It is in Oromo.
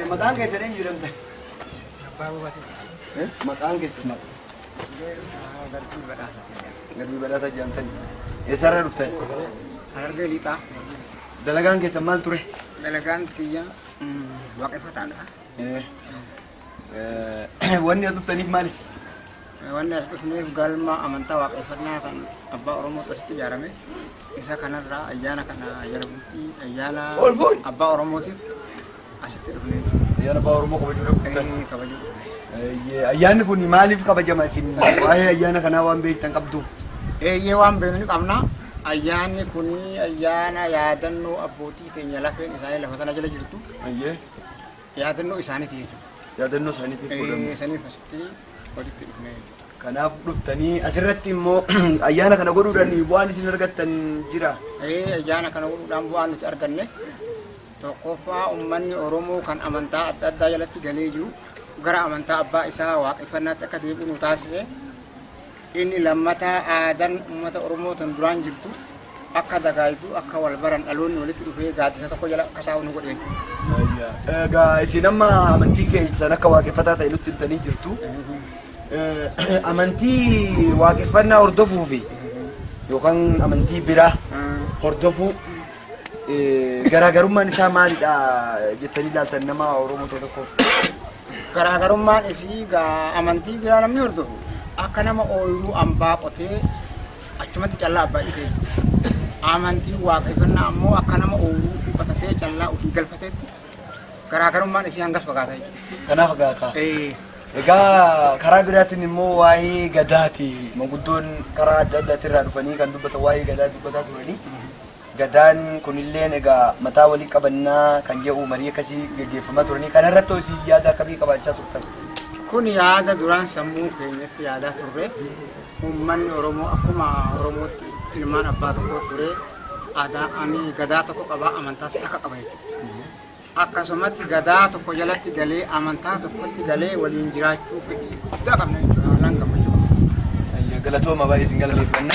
Maqaan keessan eenyu jedhamta? Maqaan keessan? Garbii Badhaasaa. Garbii Badhaasaa jedhamtan. Eessarraa dhuftan? Harargee Lixaa. Dalagaan keessan maal ture? Dalagaan kiyya waaqeffataadha. Wanni as dhuftaniif maaliif? Wanni as dhufneef galma amantaa waaqeffannaa kan abbaa Oromoo asitti ijaarame. Isa kanarraa ayyaana kana ayyaana bultii ayyaana abbaa Oromootiif asitti dhufne. Ayyaana abbaa Oromoo kabajuudhaaf dhuftan. Kabajuu dhufne. Ayyaanni kun maaliif kabajama isin? Waa'ee ayyaana kanaa waan beektan qabdu? Eeyyee, waan beeknu ni qabna. Ayyaanni kun ayyaana yaadannoo abbootii keenya lafeen isaanii lafa sana jala jirtu yaadannoo isaaniiti jechuudha. Yaadannoo isaaniitiif godhamu. Saniif asitti walitti dhufne jechuudha. Kanaaf dhuftanii asirratti immoo ayyaana kana godhuudhaan bu'aan isin argattan jira? Ayyaana kana godhuudhaan bu'aan nuti arganne tokkoffaa, uummanni Oromoo kan amantaa adda addaa jalatti galee jiru gara amantaa abbaa isaa waaqeffannaatti akka deebi'u nu taasise. Inni lammataa, aadaan uummata Oromoo tan duraan jirtu akka dagaagdu, akka wal baran, dhaloonni walitti dhufee gaaddisa tokko jala akka taa'u nu godhe jechuudha. Egaa isin amma amantii keessan akka waaqeffataa ta'e nutti himtanii jirtu. Amantii waaqeffannaa hordofuu fi yookaan amantii biraa hordofuu garaagarummaan isaa maalidha jettanii ilaaltan nama Oromoo ta'e tokkoof? Garaagarummaan isii gaa amantii biraa namni hordofu akka nama ooyiruu ambaa qotee achumatti callaa abbaa dhiisee jechuudha. Amantiin waaqeffannaa ammoo akka nama ooyiruu ofii qotatee callaa ofii galfateetti garaagarummaan isii hangas fagaata jechuudha. Kanaaf fagaata. Egaa karaa biraatiin immoo waa'ee gadaati. Manguddoon karaa adda addaatti irraa dhufanii kan dubbatan waa'ee gadaa dubbataa turanii. Gadaan kunilleen egaa mataa walii qabannaa kan jedhu marii akkasii geggeeffamaa turanii. Kana irratti hoo isin yaada akkamii qabaachaa turtan? Kun yaada duraan sammuu keenyatti yaadaa turre. Uummanni Oromoo akkuma Oromootti ilmaan abbaa tokkoo ture. Aadaa ani gadaa tokko qaba, amantaas takka qaba jechuudha. Akkasumatti gadaa tokko jalatti galee, amantaa tokkotti galee waliin jiraachuu fedhii guddaa qabna jechuudha. Haalaan gammachuu qabna. Galatooma, baay'ee isin galateeffanna.